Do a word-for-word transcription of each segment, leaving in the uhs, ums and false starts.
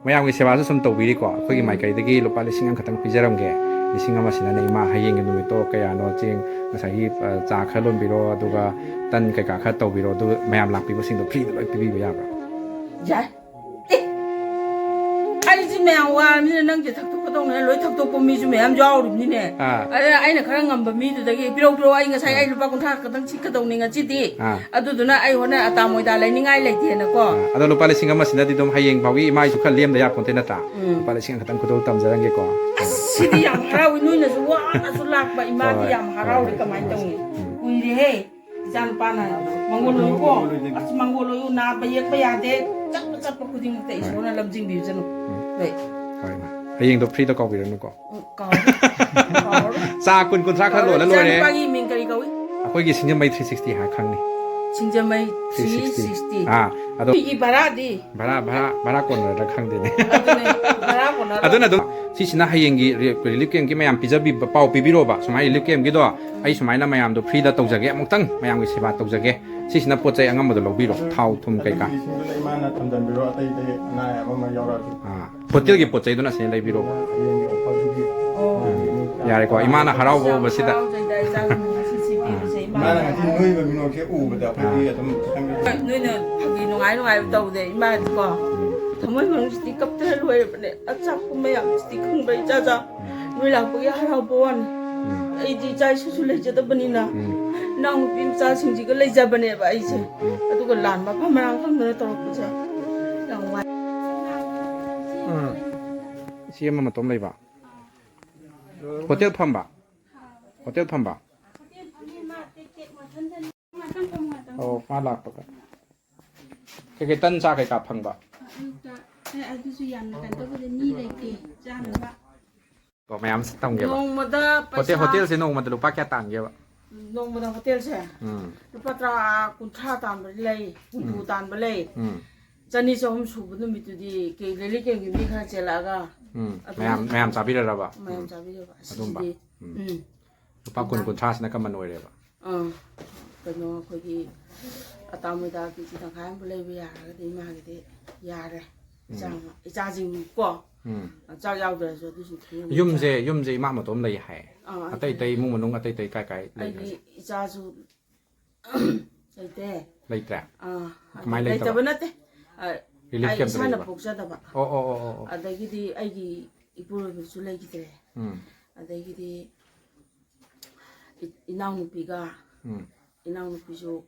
ꯃꯌꯥꯝꯒꯤ ꯁꯦꯕꯥꯁꯨ ꯁꯨꯝ ꯇꯧꯕꯤꯔꯤꯀꯣ꯫ ꯑꯩꯈꯣꯏꯒꯤ ꯎꯝ꯫ ꯃꯥꯏꯀꯩꯗꯒꯤ ꯂꯨꯄꯥ ꯂꯤꯁꯤꯡ ꯑꯃꯈꯛꯇꯪ ꯄꯤꯖꯔꯝꯒꯦ꯫ ꯂꯤꯁꯤꯡ ꯑꯃꯁꯤꯅꯅꯦ, ꯏꯃꯥ, ꯍꯌꯦꯡꯒꯤ ꯅꯨꯃꯤꯠꯇꯣ ꯀꯌꯥꯅꯣ, ꯆꯦꯡ, ꯉꯁꯥꯏꯒꯤ, ꯑ, ꯆꯥ ꯈꯔ ꯂꯣꯟꯕꯤꯔꯣ, ꯑꯗꯨꯒ ꯇꯟ ꯀꯩꯀꯥ ꯈꯔ ꯇꯧꯕꯤꯔꯣ, ꯑꯗꯨꯒ ꯃꯌꯥꯝ ꯂꯥꯛꯄꯤꯕꯁꯤꯡꯗꯣ ꯐ꯭ꯔꯤꯗ ꯂꯣꯏ ꯄꯤꯕꯤꯕ ꯌꯥꯕ꯭ꯔꯥ? ꯌꯥꯏ꯫ ꯑꯦ! ꯑꯩꯁꯦ ꯃꯌꯥꯝ ꯋꯥꯔꯕꯅꯤꯅ ꯅꯪꯁꯦ ꯊꯛꯇꯣꯛꯀꯗꯧꯅꯦ, ꯂꯣꯏ ꯊꯛꯇꯣꯛꯄ ꯃꯤꯁꯨ ꯃꯌꯥꯝ ꯌꯥꯎꯔꯤꯕꯅꯤꯅꯦ꯫ ꯑꯥ꯫ ꯑꯗ ꯑꯩꯅ ꯈꯔ ꯉꯝꯕ ꯃꯤꯗꯨꯗꯒꯤ ꯄꯤꯔꯧ, ꯄꯤꯔꯧ, ꯑꯩ ꯉꯁꯥꯏ ꯑꯥ꯫ ꯑꯩ ꯂꯨꯄꯥ ꯀꯨꯟꯊ꯭ꯔꯥ ꯈꯛꯇꯪ ꯁꯤꯠꯀꯗꯧꯅꯤ ꯉꯁꯤꯗꯤ꯫ ꯑꯥ꯫ ꯑꯗꯨꯗꯨꯅ ꯑꯩ ꯍꯣꯔꯦꯟ ꯑꯇꯥ ꯃꯣꯏꯗꯥ ꯂꯩꯅꯤꯡꯉꯥꯏ ꯂꯩꯇꯦꯅꯀꯣ꯫ ꯑꯥ, ꯑꯗꯣ ꯂꯨꯄꯥ ꯂꯤꯁꯤꯡ ꯑꯃꯁꯤꯅꯗꯤ ꯑꯗꯨꯝ ꯍꯌꯦꯡ ꯐꯥꯎꯒꯤ ꯏꯃꯥꯏꯁꯨ ꯈꯔ ꯂꯦꯝꯗ ꯌꯥꯄꯣꯟꯇꯦ ꯅꯠꯇ꯭ꯔꯥ? ꯎꯝ꯫ ꯂꯨꯄꯥ ꯂꯤꯁꯤꯡ ꯑꯃꯈꯛꯇꯪ ꯈꯨꯗꯣꯜ ꯇꯝꯖꯔꯝꯒꯦꯀꯣ꯫ ꯑꯁ, ꯁꯤꯗꯤ ꯌꯥꯝ ꯍꯔꯥꯎꯏ, ꯅꯣꯏꯅꯁꯨ ꯋꯥꯅꯁꯨ ꯂꯥꯛꯄ ꯏꯃꯥꯗꯤ ꯍꯣꯏ, ꯌꯥꯝ ꯍꯣꯏ, ꯍꯔꯥꯎꯔꯦ꯫ ꯍꯣꯏ꯫ ꯀꯃꯥꯏꯅ ꯇꯧꯅꯤ? ꯎꯝ꯫ ꯀꯨꯏꯔꯦꯍꯦ꯫ ꯏꯆꯥ ꯅꯨꯄꯥꯅ ꯃꯪꯒꯣꯜ ꯑꯣꯏꯌꯨꯀꯣ꯫ ꯑꯁ, ꯃꯪꯒꯣꯜ ꯑꯣꯏꯌꯨ, ꯅꯥꯕ ꯌꯦꯛꯄ ꯌꯥꯗꯦ꯫ ꯆꯠꯄ ꯆꯠꯄ ꯈꯨꯗꯤꯡꯃꯛꯇ ꯍꯣꯏ꯫ ꯏꯁꯣꯔꯅ ꯂꯝꯖꯤꯡꯕꯤꯁꯅꯨ꯫ ꯎꯝ꯫ ꯍꯣꯏ꯫ ꯍꯣꯏ, ꯏꯃꯥ꯫ ꯍꯌꯦꯡꯗꯣ ꯐ꯭ꯔꯤꯗ ꯀꯥꯎꯕꯤꯔꯅꯨꯀꯣ꯫ ꯎꯝ, ꯀꯥꯎꯔꯣꯏ꯫ ꯀꯥꯎꯔꯣꯏ꯫ ꯆꯥ ꯀꯨꯟ ꯀꯨꯟꯊ꯭ꯔꯥ ꯈꯔ ꯀꯥꯎꯔꯣꯏ꯫ ꯂꯣꯜꯂ ꯂꯣꯏꯔꯦ꯫ ꯏꯆꯥ ꯅꯨꯄꯥꯒꯤ ꯃꯤꯡ ꯀꯔꯤ ꯀꯧꯏ? ꯑꯩꯈꯣꯏꯒꯤ ꯁꯤꯡꯖꯃꯩ three sixty ꯍꯥꯏ ꯈꯪꯅꯤ꯫ ꯁꯤꯡꯖꯃꯩ three sixty꯫ Three sixty꯫ ꯑꯥ, ꯑꯗꯣ ꯑꯩꯒꯤ ꯚꯔꯥꯗꯤ? ꯚꯔꯥ, ꯚꯔꯥ, ꯚꯔꯥ ꯀꯣꯟꯅꯔꯗ꯭ꯔꯥ ꯈꯪꯗꯦꯅꯦ꯫ ꯑꯗꯨꯅꯦ, ꯚꯔꯥ ꯀꯣꯟꯅꯔꯣꯏ꯫ ꯑꯗꯨꯅ ꯑꯗꯨꯝ ꯁꯤꯁꯤꯅ ꯍꯌꯦꯡꯒꯤ ꯔꯤ-, relief campꯀꯤ ꯃꯌꯥꯝ ꯄꯤꯖꯕꯤꯕ, ꯄꯥꯎ ꯄꯤꯕꯤꯔꯣꯕ꯫ ꯁꯨꯃꯥꯏꯅ relief campꯀꯤꯗꯣ ꯑꯩ ꯁꯨꯃꯥꯏꯅ ꯃꯌꯥꯝꯗꯣ ꯐ꯭ꯔꯤꯗ ꯇꯧꯖꯒꯦ, ꯑꯃꯨꯛꯇꯪ ꯃꯌꯥꯝꯒꯤ ꯁꯦꯕꯥ ꯇꯧꯖꯒꯦ꯫ ꯁꯤꯁꯤꯅ ꯄꯣꯠ ꯆꯩ ꯑꯉꯝꯕꯗꯣ ꯂꯧꯕꯤꯔꯣ, ꯊꯥꯎ, ꯊꯨꯝ ꯀꯩꯀꯥ꯫ ꯑꯗꯨꯒꯤ ꯏꯁꯤꯡꯗꯨꯅ ꯏꯃꯥꯅ ꯊꯝꯖꯟꯕꯤꯔꯣ, ꯑꯇꯩ ꯑꯇꯩ ꯑꯅꯥ ꯑꯌꯦꯛ ꯑꯃ ꯌꯥꯎꯔꯛꯑꯁꯨ꯫ ꯑꯥ, ꯍꯣꯇꯦꯜꯒꯤ ꯄꯣꯠ ꯆꯩꯗꯨꯅ ꯁꯤꯗ ꯂꯩꯕꯤꯔꯣ꯫ ꯍꯌꯦꯡꯒꯤ offerꯗꯨꯒꯤ ꯑꯣ꯫ ꯌꯥꯔꯦꯀꯣ, ꯏꯃꯥꯅ ꯍꯔꯥꯎꯕ ꯌꯥꯝ ꯎꯕꯁꯤꯗ꯫ ꯍꯔꯥꯎꯖꯩꯗ, ꯏꯆꯥꯁꯤꯡ ꯉꯁꯤ ꯁꯤ ꯑꯥ꯫ ꯄꯤꯕꯁꯦ ꯏꯃꯥꯅ ꯏꯃꯥꯅ ꯉꯁꯤ ꯅꯣꯏꯕ ꯃꯤꯅꯣꯛꯁꯦ ꯎꯕꯗ ꯑꯩꯈꯣꯏꯗꯤ ꯑꯥ꯫ ꯑꯗꯨꯝ ꯈꯤꯇꯪꯗꯤ ꯅꯣꯏꯅ ꯐꯥꯒꯤ ꯅꯨꯡꯉꯥꯏ ꯅꯨꯡꯉꯥꯏꯕ ꯇꯧꯗꯦ, ꯏꯃꯥꯗꯤꯀꯣ꯫ ꯎꯝ꯫ ꯊꯃꯣꯏ ꯃꯅꯨꯡꯁꯤꯗꯤ ꯀꯞꯇꯅ ꯂꯣꯏꯔꯕꯅꯦ꯫ ꯑꯆꯥꯛꯄ ꯃꯌꯥꯝꯁꯤꯗꯤ ꯈꯪꯕ꯭ꯔꯥ, ꯏꯆꯥ ꯆꯥ? ꯎꯝ꯫ ꯅꯣꯏ ꯂꯥꯛꯄꯒꯤ ꯍꯔꯥꯎꯕ ꯋꯥꯅꯤ꯫ ꯎꯝ꯫ ꯑꯩꯗꯤ ꯏꯆꯥ ꯏꯁꯨꯁꯨ ꯂꯩꯖꯗꯕꯅꯤꯅ, ꯎꯝ꯫ ꯏꯅꯥꯎꯅꯨꯄꯤ ꯃꯆꯥꯁꯤꯡꯁꯤꯒ ꯂꯩꯖꯕꯅꯦꯕ ꯑꯩꯁꯦ꯫ ꯎꯝ꯫ ꯑꯗꯨꯒ ꯂꯥꯟ ꯃꯐꯝ ꯃꯔꯥꯡ ꯈꯪꯗꯅ ꯇꯧꯔꯛꯄꯁꯦ ꯌꯥꯝ ꯋꯥꯏ꯫ ꯎꯝ꯫ ꯏꯆꯦ ꯑꯃ ꯃꯇꯣꯝ ꯂꯩꯕ? ꯍꯣꯇꯦꯜ ꯐꯝꯕ? ꯍꯣꯇꯦꯜ ꯐꯝꯕ? ꯑꯣ, ꯃꯥ ꯂꯥꯛꯄꯒ꯫ ꯀꯩꯀꯩ ꯇꯟ ꯆꯥ ꯀꯩꯀꯥ ꯐꯪꯕ? ꯑꯌꯨꯛꯇ, ꯑꯦ, ꯑꯗꯨꯁꯨ ꯌꯥꯝꯅ ꯀꯩꯅꯣ ꯇꯧꯕꯗꯤ ꯃꯤ ꯂꯩꯇꯦ ꯆꯥꯅꯕ꯫ ꯀꯣ, ꯃꯌꯥꯝ ꯇꯝꯒꯦꯕ꯫ ꯅꯣꯡꯃꯗ ꯍꯣꯇꯦꯜ, ꯄꯩꯁꯥ ꯍꯣꯇꯦꯜꯁꯦ ꯅꯣꯡꯃꯗ ꯂꯨꯄꯥ ꯀꯌꯥ ꯇꯥꯟꯒꯦꯕ? ꯅꯣꯡꯃꯗ ꯍꯣꯇꯦꯜꯁꯦ ꯎꯝ꯫ ꯂꯨꯄꯥ ꯇꯔꯥ, ꯀꯨꯟꯊ꯭ꯔꯥ ꯇꯥꯟꯕ ꯂꯩ, ꯍꯨꯝꯐꯨ ꯎꯝ꯫ ꯇꯥꯟꯕ ꯂꯩ꯫ ꯎꯝ꯫ ꯆꯅꯤ ꯆꯍꯨꯝ ꯁꯨꯕ ꯅꯨꯃꯤꯠꯇꯨꯗꯤ ꯀꯦ-, relief campꯀꯤ ꯃꯤ ꯈꯔ ꯆꯦꯜꯂꯛꯑꯒ ꯎꯝ꯫ ꯑꯗꯨꯝ ꯃꯌꯥꯝ, ꯃꯌꯥꯝ ꯆꯥꯕꯤꯔꯔꯕ? ꯃꯌꯥꯝ ꯎꯝ꯫ ꯆꯥꯕꯤꯔꯕ꯫ ꯑꯗꯨꯝꯕ? ꯑꯁꯤꯗꯤ, ꯎꯝ꯫ ꯎꯝ꯫ ꯂꯨꯄꯥ ꯀꯨꯟ, ꯀꯨꯟꯊ꯭ꯔꯥꯁꯤꯅ ꯀꯃꯟ ꯑꯣꯏꯔꯦꯕ? ꯑꯥ꯫ ꯀꯩꯅꯣ, ꯑꯩꯈꯣꯏꯒꯤ ꯑꯇꯥ ꯃꯣꯏꯗꯥ ꯀꯦꯖꯤ ꯇꯪꯈꯥꯏ ꯑꯃꯕꯨ ꯂꯩꯕ ꯌꯥꯔꯒꯗꯤ ꯏꯃꯥꯒꯤꯗꯤ ꯌꯥꯔꯦ꯫ ꯏꯆꯥ-, ꯏꯆꯥꯁꯤꯡ ꯀꯣ꯫ ꯎꯝ꯫ ꯆꯥꯛ ꯌꯥꯎꯗ꯭ꯔꯁꯨ ꯑꯗꯨꯁꯤꯡ ꯊꯣꯡꯉꯒ ꯌꯨꯝꯁꯦ ꯌꯨꯝꯁꯦ ꯏꯃꯥ ꯃꯇꯣꯝ ꯂꯩ ꯍꯥꯏ꯫ ꯑꯥ, ꯑꯇꯩ ꯑꯇꯩ ꯏꯃꯨꯡ ꯃꯅꯨꯡ ꯑꯇꯩ ꯑꯇꯩ ꯀꯥꯏ ꯀꯥꯏ ꯂꯩꯒꯦ? ꯑꯩꯒꯤ ꯏꯆꯥꯁꯨ ꯂꯩꯇꯦ꯫ ꯂꯩꯇ꯭ꯔꯦ? ꯑꯥ, ꯀꯃꯥꯏ ꯂꯩꯇꯕ? ꯂꯩꯇꯕ ꯅꯠꯇꯦ꯫ ꯑ, ꯔꯤꯂꯤꯐ ꯑꯩ ꯀꯦꯝꯞꯇ ꯏꯁꯥꯅ ꯂꯩꯕ? ꯄꯣꯛꯆꯗꯕ꯫ ꯑꯣ ꯑꯣ ꯑꯣ ꯑꯣ ꯑꯣ꯫ ꯑꯗꯒꯤꯗꯤ ꯑꯩꯒꯤ ꯏꯄꯨꯔꯣꯏꯕꯁꯨ ꯂꯩꯈꯤꯗ꯭ꯔꯦ꯫ ꯎꯝ꯫ ꯑꯗꯒꯤꯗꯤ ꯏ-, ꯏꯅꯥꯎꯅꯨꯄꯤꯒ ꯎꯝ꯫ ꯏꯅꯥꯎꯅꯨꯄꯤꯁꯨ,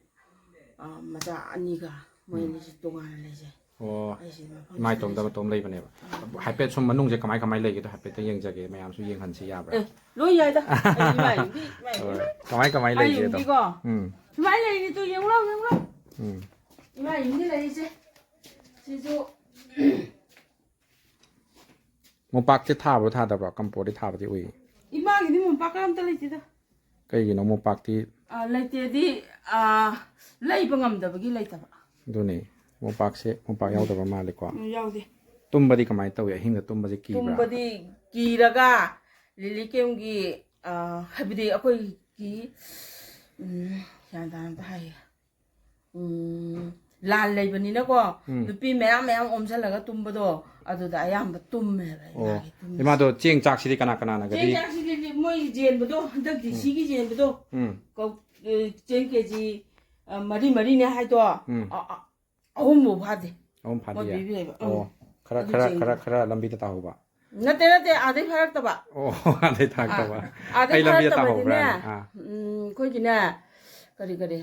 ꯑ, ꯃꯆꯥ ꯑꯅꯤꯒ ꯃꯣꯏ ꯑꯅꯤꯁꯨ ꯇꯣꯉꯥꯟꯅ ꯂꯩꯖꯩ꯫ ꯑꯣ꯫ ꯑꯩꯁꯦ ꯃꯐꯝ ꯏꯃꯥ ꯏꯇꯣꯝꯇ ꯃꯇꯣꯝ ꯂꯩꯕꯅꯦꯕ꯫ ꯍꯥꯏꯐꯦꯠ ꯁꯨꯝ ꯃꯅꯨꯡꯁꯦ ꯀꯃꯥꯏ ꯀꯃꯥꯏ ꯂꯩꯒꯦꯗꯣ ꯍꯥꯏꯐꯦꯠꯇ ꯌꯦꯡꯖꯒꯦ, ꯃꯌꯥꯝꯁꯨ ꯌꯦꯡꯍꯟꯁꯤ ꯌꯥꯕ꯭ꯔꯥ? ꯑꯦ, ꯂꯣꯏ ꯌꯥꯏꯗ꯫ ꯑꯩ ꯏꯃꯥ ꯌꯨꯝꯗꯤ, ꯏꯃꯥ ꯌꯨꯝꯗꯤ꯫ ꯍꯣꯏ꯫ ꯀꯃꯥꯏ ꯀꯃꯥꯏ ꯏꯃꯥ ꯂꯩꯒꯦꯗꯣ? ꯌꯨꯝꯗꯤꯀꯣ꯫ ꯎꯝ꯫ ꯁꯨꯃꯥꯏꯅ ꯂꯩꯔꯤꯅꯤ ꯇꯨ, ꯌꯦꯡꯉꯨ ꯂꯥꯎ, ꯌꯦꯡꯉꯨ ꯂꯥꯎ꯫ ꯎꯝ꯫ ꯏꯃꯥ ꯌꯨꯝꯗꯤ ꯂꯩꯔꯤꯁꯦ꯫ ꯁꯤꯁꯨ ꯃꯣꯝꯄꯥꯛꯁꯦ ꯊꯥꯕ꯭ꯔꯣ ꯊꯥꯗꯕ꯭ꯔꯣ? ꯀꯝꯄꯣꯔꯗꯤ ꯊꯥꯕꯗꯤ ꯎꯏ꯫ ꯏꯃꯥꯒꯤꯗꯤ ꯃꯣꯝꯄꯥꯛꯀ ꯑꯝꯇ ꯂꯩꯇꯦꯗ꯫ ꯀꯩꯒꯤꯅꯣ ꯃꯣꯝꯄꯥꯛꯇꯤ? ꯑ, ꯂꯩꯇꯦꯗꯤ, ꯑ, ꯂꯩꯕ ꯉꯝꯗꯕꯒꯤ ꯂꯩꯇꯕ꯫ ꯑꯗꯨꯅꯤ, ꯃꯣꯝꯄꯥꯛꯁꯦ, ꯃꯣꯝꯄꯥꯛ ꯌꯥꯎꯗꯕ ꯃꯥꯜꯂꯦꯀꯣ꯫ ꯎꯝ, ꯌꯥꯎꯗꯦ꯫ ꯇꯨꯝꯕꯗꯤ ꯀꯃꯥꯏꯅ ꯇꯧꯏ? ꯑꯍꯤꯡꯗ ꯇꯨꯝꯕꯁꯦ ꯀꯤꯕ꯭ꯔꯥ? ꯇꯨꯝꯕꯗꯤ ꯀꯤꯔꯒ ꯂꯤꯂꯤ ꯀꯦꯝꯒꯤ, ꯑ, ꯍꯥꯏꯕꯗꯤ ꯑꯩꯈꯣꯏꯒꯤ, ꯎꯝ, ꯒ꯭ꯌꯥꯟ ꯇꯥꯅ ꯑꯝꯇ ꯍꯥꯏꯒꯦ꯫ ꯎꯝ, ꯂꯥꯟ ꯂꯩꯕꯅꯤꯅꯀꯣ, ꯎꯝ꯫ ꯅꯨꯄꯤ ꯃꯌꯥꯝ ꯃꯌꯥꯝ ꯑꯣꯝꯁꯤꯜꯂꯒ ꯇꯨꯝꯕꯗꯣ, ꯑꯗꯨꯗ ꯑꯌꯥꯝꯕ ꯇꯨꯝꯃꯦꯕ ꯑꯣ꯫ ꯏꯃꯥꯒꯤ ꯇꯨꯝꯕꯁꯦ꯫ ꯏꯃꯥꯗꯣ ꯆꯦꯡ ꯆꯥꯛꯁꯤꯗꯤ ꯀꯅꯥ ꯀꯅꯥꯅꯒꯗꯤ? ꯆꯦꯡ ꯆꯥꯛꯁꯤꯗꯤ ꯃꯣꯏ ꯌꯦꯟꯕꯗꯣ, ꯍꯟꯗꯛ ꯗꯤ ꯁꯤꯒꯤ ꯌꯦꯟꯕꯗꯣ, ꯎꯝ꯫ ꯀꯧ-, ꯑꯦ, ꯆꯦꯡ ꯀꯦꯖꯤ, ꯑ, ꯃꯔꯤ ꯃꯔꯤꯅꯦ ꯍꯥꯏꯗꯣ, ꯎꯝ꯫ ꯑ, ꯑ, ꯑꯍꯨꯝꯐꯥꯎ ꯐꯥꯗꯦ꯫ ꯑꯍꯨꯝ ꯃꯣꯏ ꯐꯥꯗꯤꯌꯦ? ꯑꯧ꯫ ꯑꯣ꯫ ꯈꯔ, ꯑꯗꯨ ꯈꯔ, ꯆꯦꯡꯗꯣ꯫ ꯈꯔ, ꯈꯔ ꯂꯝꯕꯤꯗ ꯇꯥꯍꯧꯕ? ꯅꯠꯇꯦ, ꯅꯠꯇꯦ, ꯑꯥꯗꯩ ꯐꯥꯔꯛꯇꯕ꯫ ꯑꯣ, ꯑꯥꯗꯩ ꯊꯥꯔꯛꯇꯕ? ꯑꯥ, ꯑꯥꯗꯩ ꯑꯩ ꯂꯝꯕꯤꯗ ꯐꯥꯔꯛꯇꯕꯗꯤꯅꯦ, ꯇꯥꯍꯧꯕ꯭ꯔꯥꯅ? ꯑꯥ꯫ ꯎꯝ, ꯑꯩꯈꯣꯏꯒꯤꯅꯦ, ꯀꯔꯤ ꯀꯔꯤ,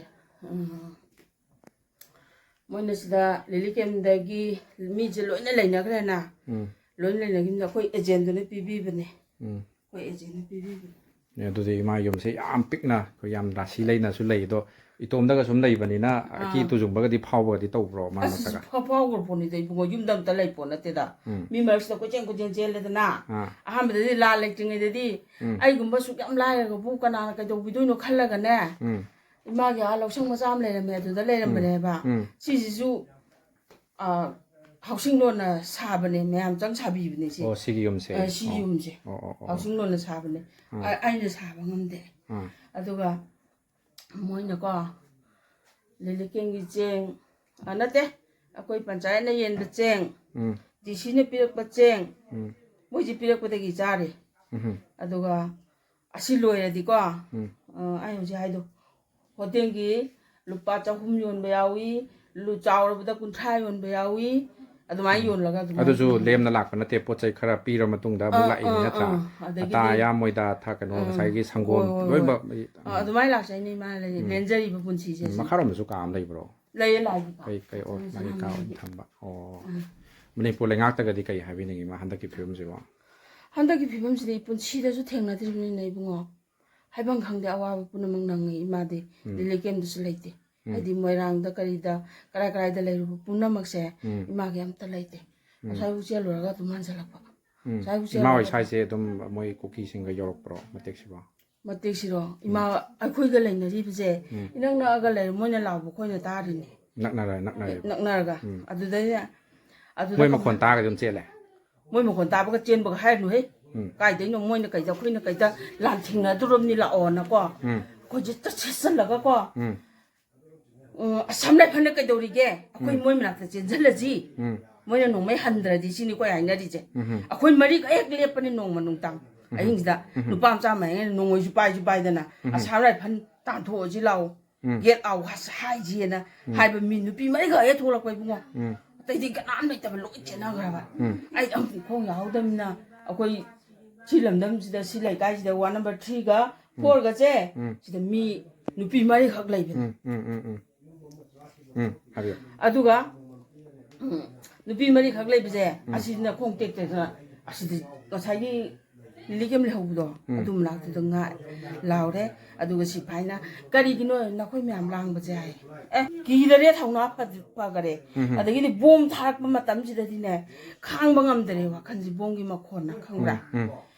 ꯎꯝ, ꯃꯣꯏꯅ ꯁꯤꯗ ꯂꯤꯂꯤ ꯀꯦꯝꯗꯒꯤ ꯃꯤꯁꯦ ꯂꯣꯏꯅ ꯂꯩꯅꯈ꯭ꯔꯦꯅ꯫ ꯎꯝ꯫ ꯂꯣꯏꯅ ꯂꯩꯅꯈꯤꯕꯗ ꯑꯩꯈꯣꯏ ꯑꯦꯖꯦꯟꯗꯨꯅ ꯄꯤꯕꯤꯕꯅꯦ꯫ ꯎꯝ꯫ ꯑꯩꯈꯣꯏ ꯑꯦꯖꯦꯟꯅ ꯄꯤꯕꯤꯕꯅꯦ꯫ ꯑꯦ, ꯑꯗꯨꯗꯤ ꯏꯃꯥ ꯌꯨꯝꯁꯦ ꯌꯥꯝ ꯄꯤꯛꯅ, ꯑꯩꯈꯣꯏ ꯌꯥꯝ ꯔꯥꯁꯤ ꯂꯩꯅꯁꯨ ꯂꯩ꯫ ꯑꯗꯣ ꯏꯇꯣꯝꯗꯒ ꯁꯨꯝ ꯂꯩꯕꯅꯤꯅ ꯑꯀꯤ ꯑꯥ꯫ ꯇꯨꯖꯨꯡꯕꯒꯗꯤ ꯐꯥꯎꯕꯒꯗꯤ ꯇꯧꯕ꯭ꯔꯣ ꯃꯔꯛ ꯑꯁ, ꯃꯔꯛꯇꯒ? ꯐꯥꯎ-, ꯐꯥꯎꯈ꯭ꯔ ꯄꯣꯠꯅꯤꯗ ꯏꯕꯨꯡꯉꯣ, ꯌꯨꯝꯗ ꯑꯝꯇ ꯂꯩ ꯄꯣꯠ ꯅꯠꯇꯦꯗ꯫ ꯎꯝ꯫ ꯃꯤ ꯃꯔꯛꯁꯤꯗ ꯀꯣꯏꯆꯦꯟ ꯀꯣꯏꯆꯦꯟ ꯆꯦꯜꯂꯦꯗꯅ꯫ ꯑꯥ꯫ ꯑꯍꯥꯟꯕꯗꯗꯤ ꯂꯥꯟ ꯂꯩꯇ꯭ꯔꯤꯉꯩꯗꯗꯤ ꯎꯝ꯫ ꯑꯩꯒꯨꯝꯕ ꯁꯨꯛ ꯌꯥꯝ ꯂꯥꯏꯔꯒꯕꯨ ꯀꯅꯥꯅ ꯀꯩꯗꯧꯕꯤꯗꯣꯏꯅꯣ ꯈꯜꯂꯒꯅꯦ꯫ ꯎꯝ꯫ ꯏꯃꯥꯒꯤ ꯑꯥ ꯂꯧꯁꯪ ꯃꯆꯥ ꯑꯃ ꯂꯩꯔꯝꯃꯦ, ꯑꯗꯨꯗ ꯂꯩꯔꯝꯕꯅꯦꯕ꯫ ꯎꯝ꯫ ꯁꯤꯁꯤꯁꯨ, ꯑ, ꯍꯥꯎꯁꯤꯡ ꯂꯣꯟꯅ ꯁꯥꯕꯅꯦ, ꯃꯌꯥꯝ ꯆꯪ ꯁꯥꯕꯤꯕꯅꯦ ꯁꯤ꯫ ꯑꯣ, ꯁꯤꯒꯤ ꯌꯨꯝꯁꯦ? ꯑ, ꯁꯤ ꯑꯣ꯫ ꯌꯨꯝꯁꯦ꯫ ꯑꯣ, ꯑꯣ, ꯑꯣ꯫ ꯍꯥꯎꯁꯤꯡ ꯂꯣꯟꯅ ꯁꯥꯕꯅꯦ꯫ ꯎꯝ꯫ ꯑ-, ꯑꯩꯅ ꯁꯥꯕ ꯉꯝꯗꯦ꯫ ꯎꯝ꯫ ꯑꯗꯨꯒ ꯃꯣꯏꯅꯀꯣ, ꯂꯤꯂꯤꯀꯦꯟꯒꯤ ꯆꯦꯡ, ꯑ, ꯅꯠꯇꯦ, ꯑꯩꯈꯣꯏ ꯄꯟꯆꯥꯌꯠꯅ ꯌꯦꯟꯕ ꯆꯦꯡ, ꯎꯝ꯫ ꯗꯤ ꯁꯤꯅ ꯄꯤꯔꯛꯄ ꯆꯦꯡ, ꯎꯝ꯫ ꯃꯣꯏꯁꯦ ꯄꯤꯔꯛꯄꯗꯒꯤ ꯆꯥꯔꯦ꯫ ꯎꯝ꯫ ꯑꯗꯨꯒ ꯑꯁꯤ ꯂꯣꯏꯔꯗꯤꯀꯣ, ꯎꯝ꯫ ꯑ, ꯑꯩ ꯍꯧꯖꯤꯛ ꯍꯥꯏꯗꯣ, ꯍꯣꯇꯦꯜꯒꯤ ꯂꯨꯄꯥ ꯆꯍꯨꯝ ꯌꯣꯟꯕ ꯌꯥꯎꯏ, ꯂꯨ-, ꯆꯥꯎꯔꯕꯗ ꯀꯨꯟꯊ꯭ꯔꯥ ꯌꯣꯟꯕ ꯌꯥꯎꯏ, ꯑꯗꯨꯃꯥꯏꯅ ꯎꯝ꯫ ꯌꯣꯜꯂꯒ ꯑꯗꯨꯃꯥꯏꯅ ꯑꯗꯨꯁꯨ ꯌꯣꯜꯂꯤ꯫ ꯂꯦꯝꯅ ꯂꯥꯛꯄ ꯅꯠꯇꯦ, ꯄꯣꯠ ꯆꯩ ꯈꯔ ꯄꯤꯔ ꯃꯇꯨꯡꯗ ꯑꯃꯨꯛ ꯑꯥ, ꯂꯥꯛꯏꯅꯤ, ꯑꯥ, ꯅꯠꯇ꯭ꯔꯥ? ꯑꯥ꯫ ꯑꯗꯒꯤꯗꯤ ꯑꯇꯥ ꯑꯌꯥꯝ ꯃꯣꯏꯗ ꯊ-, ꯀꯩꯅꯣ, ꯑꯥ, ꯉꯁꯥꯏꯒꯤ ꯁꯪꯒꯣꯝ ꯍꯣꯏ, ꯍꯣꯏ, ꯂꯣꯏꯅꯃꯛ ꯍꯣꯏ꯫ ꯑꯥ, ꯑꯗꯨꯃꯥꯏꯅ ꯂꯥꯛꯆꯩꯅꯦ ꯏꯃꯥꯅ ꯂꯩꯔꯤ, ꯎꯝ꯫ ꯂꯦꯟꯖꯔꯤꯕ ꯄꯨꯟꯁꯤꯁꯦ ꯎꯝ, ꯁꯤ꯫ ꯃꯈꯥꯔꯣꯝꯗꯁꯨ ꯀꯥ ꯑꯃ ꯂꯩꯕ꯭ꯔꯣ? ꯂꯩꯌꯦ, ꯂꯥꯏꯒꯤ ꯀꯥ꯫ ꯀꯩ, ꯀꯩ, ꯑꯣ, ꯁꯅꯥ ꯂꯥꯏꯒꯤ ꯀꯥ ꯑꯣꯏꯅ ꯁꯅꯥꯃꯍꯤꯒꯤ꯫ ꯊꯝꯕ꯫ ꯑꯣ꯫ ꯎꯝ꯫ ꯃꯅꯤꯄꯨꯔ ꯂꯩꯉꯥꯛꯇꯒꯗꯤ ꯀꯩ ꯍꯥꯏꯕꯤꯅꯤꯡꯉꯤ ꯃꯥ ꯍꯟꯗꯛꯀꯤ ꯐꯤꯕꯝꯁꯤꯕꯣ? ꯍꯟꯗꯛꯀꯤ ꯐꯤꯕꯝꯁꯤꯗꯤ ꯑꯩ ꯄꯨꯟꯁꯤꯗꯁꯨ ꯊꯦꯡꯅꯗ꯭ꯔꯤꯕꯅꯤꯅ, ꯏꯕꯨꯡꯉꯣ꯫ ꯍꯥꯏꯐꯝ ꯈꯪꯗꯦ, ꯑꯋꯥꯕ ꯄꯨꯝꯅꯃꯛ ꯅꯪꯉꯤ ꯏꯃꯥꯗꯤ꯫ ꯎꯝ꯫ ꯔꯤꯂꯤꯐ ꯀꯦꯝꯗꯁꯨ ꯂꯩꯇꯦ꯫ ꯎꯝ꯫ ꯍꯥꯏꯗꯤ ꯃꯣꯏꯔꯥꯡꯗ ꯀꯔꯤꯗ ꯀꯔꯥꯏ ꯀꯔꯥꯏꯗ ꯂꯩꯔꯨꯕ ꯄꯨꯝꯅꯃꯛꯁꯦ ꯎꯝ꯫ ꯏꯃꯥꯒꯤ ꯑꯝꯇ ꯂꯩꯇꯦ꯫ ꯎꯝ꯫ ꯉꯁꯥꯏꯕꯨ ꯆꯦꯜꯂꯨꯔꯒ ꯑꯗꯨꯝ ꯍꯟꯖꯜꯂꯛꯄ꯫ ꯎꯝ꯫ ꯉꯁꯥꯏꯕꯨ ꯏꯃꯥ ꯍꯣꯏ ꯆꯦꯜꯂꯨꯔꯒ ꯁ꯭ꯋꯥꯏꯁꯦ ꯑꯗꯨꯝ ꯃꯣꯏ ꯀꯨꯀꯤꯁꯤꯡꯒ ꯌꯧꯔꯛꯄ꯭ꯔꯣ ꯃꯇꯦꯛꯁꯤꯕꯣ? ꯃꯇꯦꯛꯁꯤꯔꯣ? ꯎꯝ꯫ ꯏꯃꯥ ꯑꯩꯈꯣꯏꯒ ꯂꯩꯅꯔꯤꯕꯁꯦ ꯎꯝ꯫ ꯏꯅꯛ ꯅꯛꯑꯒ ꯂꯩꯔꯦ, ꯃꯣꯏꯅ ꯂꯥꯎꯕ ꯑꯩꯈꯣꯏꯅ ꯇꯥꯔꯤꯅꯦ꯫ ꯅꯛꯅꯔꯦ, ꯅꯛꯅꯔꯦ꯫ ꯅꯛꯅꯔꯒ꯫ ꯎꯝ꯫ ꯑꯗꯨꯗꯩꯅꯦ, ꯑꯗꯨꯗ ꯃꯣꯏ ꯈꯪꯕ꯭ꯔꯥ? ꯃꯈꯣꯟ ꯇꯥꯔꯒ ꯑꯗꯨꯝ ꯆꯦꯜꯂꯦ? ꯃꯣꯏ ꯃꯈꯣꯟ ꯇꯥꯕꯒ ꯆꯦꯟꯕꯒ ꯍꯥꯏꯔꯅꯨꯍꯦ꯫ ꯎꯝ꯫ ꯀꯥꯏꯗꯩꯅꯣ, ꯃꯣꯏꯅ ꯀꯩꯗ, ꯑꯩꯈꯣꯏꯅ ꯀꯩꯗ ꯂꯥꯟꯊꯦꯡꯅꯗꯣꯔꯕꯅꯤ ꯂꯥꯛꯑꯣꯅꯀꯣ꯫ ꯎꯝ꯫ ꯑꯩꯈꯣꯏꯁꯦ ꯆꯠꯁꯦꯠꯆꯜꯂꯒꯀꯣ꯫ ꯎꯝ꯫ ꯎꯝ, ꯑꯁꯥꯝ ꯔꯥꯏꯐꯜꯅ ꯀꯩꯗꯧꯔꯤꯒꯦ? ꯑꯩꯈꯣꯏ ꯎꯝ꯫ ꯃꯣꯏ ꯃꯅꯥꯛꯇ ꯆꯦꯟꯁꯤꯜꯂꯁꯤ꯫ ꯎꯝ꯫ ꯃꯣꯏꯅ ꯅꯣꯡꯃꯩ ꯍꯟꯗ꯭ꯔꯗꯤ ꯁꯤꯅꯤ ꯑꯩꯈꯣꯏ ꯍꯥꯏꯅꯔꯤꯁꯦ꯫ ꯎꯝ꯫ ꯑꯩꯈꯣꯏ ꯃꯔꯤꯈꯛ ꯍꯦꯛ ꯂꯦꯞꯄꯅꯤ ꯅꯣꯡꯃ ꯅꯨꯡꯗꯥꯡ ꯎꯝ꯫ ꯑꯍꯤꯡꯁꯤꯗ꯫ ꯎꯝ꯫ ꯅꯨꯄꯥ ꯃꯆꯥ ꯃꯌꯥꯝꯅ ꯅꯣꯡꯃꯩꯁꯨ ꯄꯥꯏꯁꯨ ꯄꯥꯏꯗꯅ, ꯎꯝ꯫ ꯑꯁꯥꯝ ꯔꯥꯏꯐꯜ ꯇꯥꯟꯊꯣꯛꯑꯁꯤ ꯂꯥꯛꯑꯣ꯫ ꯎꯝ꯫ Get out ꯍꯥꯏꯁꯤꯑꯅ ꯎꯝ꯫ ꯍꯥꯏꯕ ꯃꯤ ꯅꯨꯄꯤ ꯃꯔꯤꯈꯛ ꯍꯦꯛ ꯊꯣꯛꯂꯛꯄ ꯏꯕꯨꯡꯉꯣ꯫ ꯎꯝ꯫ ꯑꯇꯩꯗꯤ ꯀꯅꯥꯝ ꯂꯩꯇꯕ, ꯂꯣꯏ ꯆꯦꯟꯅꯈ꯭ꯔꯕ꯫ ꯎꯝ꯫ ꯑꯩ ꯑꯃꯨꯛ ꯈꯣꯡ ꯌꯥꯍꯧꯗꯕꯅꯤꯅ ꯑꯩꯈꯣꯏ ꯁꯤ ꯂꯝꯗꯝꯁꯤꯗ, ꯁꯤ ꯂꯩꯀꯥꯏꯁꯤꯗ ward number three-ꯒ ꯎꯝ꯫ Four-ꯒꯁꯦ ꯎꯝ꯫ ꯁꯤꯗ ꯃꯤ ꯅꯨꯄꯤ ꯃꯔꯤꯈꯛ ꯂꯩꯕꯅꯤ꯫ ꯎꯝ, ꯎꯝ, ꯎꯝ, ꯎꯝ꯫ ꯎꯝ, ꯍꯥꯏꯕꯤꯌꯨ꯫ ꯑꯗꯨꯒ, ꯎꯝ, ꯅꯨꯄꯤ ꯃꯔꯤꯈꯛ ꯂꯩꯕꯁꯦ, ꯎꯝ꯫ ꯑꯁꯤꯅ ꯈꯣꯡ ꯇꯦꯛ ꯇꯦꯛꯇꯅ ꯑꯁꯤꯗ ꯉꯁꯥꯏꯒꯤ ꯂꯤꯂꯤ ꯀꯦꯝ ꯂꯩꯍꯧꯕꯗꯣ, ꯎꯝ꯫ ꯑꯗꯨ ꯃꯅꯥꯛꯇꯨꯗ ꯉꯥ ꯂꯥꯎꯔꯦ꯫ ꯑꯗꯨꯒ ꯁꯤꯐꯥꯏꯅ, "ꯀꯔꯤꯒꯤꯅꯣ ꯅꯈꯣꯏ ꯃꯌꯥꯝ ꯂꯥꯡꯕꯁꯦ?" ꯍꯥꯏ꯫ "ꯑꯦ, ꯀꯤꯗꯔꯦ, ꯊꯧꯅꯥ ꯐ-, ꯐꯈꯔꯦ꯫" ꯎꯝ꯫ ꯑꯗꯒꯤꯗꯤ ꯕꯣꯝ ꯊꯥꯔꯛꯄ ꯃꯇꯝꯁꯤꯗꯗꯤꯅꯦ, ꯈꯥꯡꯕ ꯉꯝꯗꯔꯦ ꯋꯥꯈꯜꯁꯦ, ꯕꯣꯝꯒꯤ ꯃꯈꯣꯟꯅ, ꯈꯪꯕ꯭ꯔꯥ? ꯎꯝ, ꯎꯝ꯫